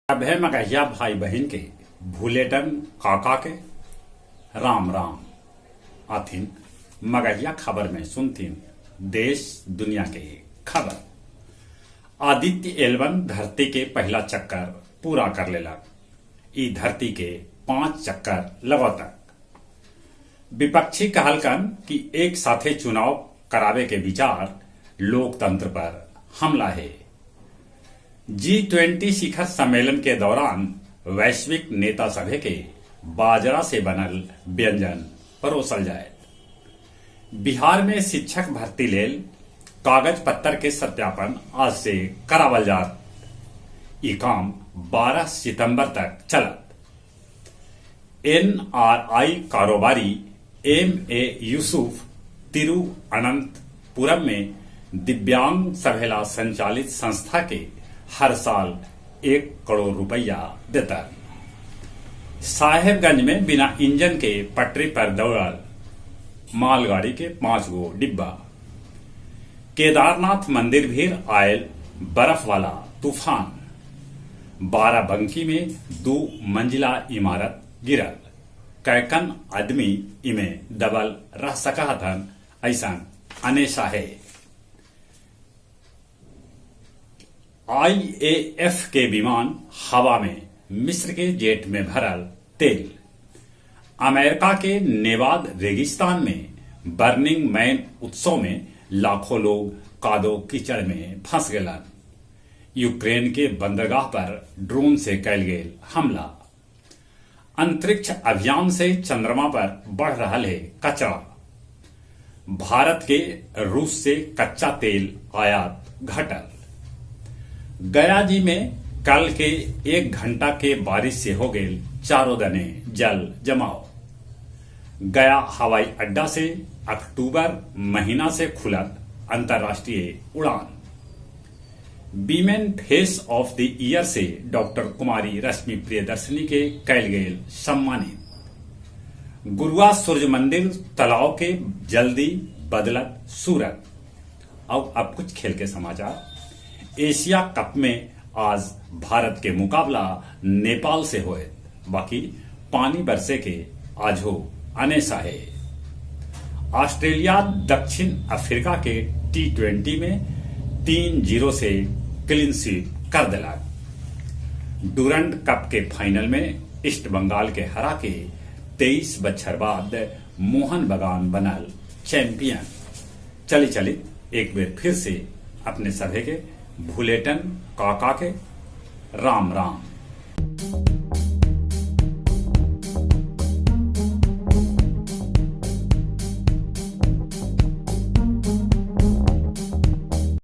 सभे मगहिया भाई बहिन के भुलेटन काका के राम राम। आथिन मगहिया खबर में सुनथिन देश दुनिया के खबर। आदित्य एलवन धरती के पहिला चक्कर पूरा कर लेलक। ई धरती के 5 चक्कर लगौतक। विपक्षी कहलकन कि एक साथे चुनाव करावे के विचार लोकतंत्र पर हमला हे। जी-20 शिखर सम्मेलन के दौरान वैश्विक नेता सभे के बाजरा से बनल व्यंजन परोसल जायत। बिहार में शिक्षक भर्ती लेल कागज पत्तर के सत्यापन आज से करावल जात। ई काम 12 सितंबर तक चलत। एनआरआई कारोबारी एम.ए. यूसुफ तिरुअनंतपुरम में दिव्यांग सभेला संचालित संस्था के हर साल 1 करोड़ रुपया देतन। साहेबगंज में बिना इंजन के पटरी पर दौड़ल मालगाड़ी के 5 गो डिब्बा। केदारनाथ मंदिर भीर आयल बर्फ वाला तूफान। बाराबंकी में 2 मंजिला इमारत गिरल। कैकन आदमी इमे दबल रह सकऽ हथन, ऐसन अनेसा हे। आईएएफ के विमान हवा में मिस्र के जेट में भरल तेल। अमेरिका के नेवाद रेगिस्तान में बर्निंग मैन उत्सव में लाखों लोग कादो कीचड़ में फंस गेलन। यूक्रेन के बंदरगाह पर ड्रोन से कैल गेल हमला। अंतरिक्ष अभियान से चंद्रमा पर बढ़ रहल हे कचरा। भारत के रूस से कच्चा तेल आयात घटल। गया जी में कल के 1 घंटा के बारिश से हो गेल चारों दने जल जमाव। गया हवाई अड्डा से अक्टूबर महीना से खुलत अंतर्राष्ट्रीय उड़ान। Women face of the year से डॉक्टर कुमारी रश्मि प्रियदर्शनी के कैल गेल सम्मानित। गुरुआ सूर्य मंदिर तालाब के जल्दी बदलत सूरत। और अब कुछ खेल के समाचार। एशिया कप में आज भारत के मुकाबला नेपाल से होए, बाकी पानी बरसे के आज हो अनेसा है। ऑस्ट्रेलिया दक्षिण अफ्रीका के टी20 में 3-0 से क्लीन स्वीप कर दिला। डूरंड कप के फाइनल में ईस्ट बंगाल के हरा के 23 बछर बाद मोहन बगान बनल चैंपियन। चली चली एक बेर फिर से अपने सभे के भुलेटन काका के राम राम।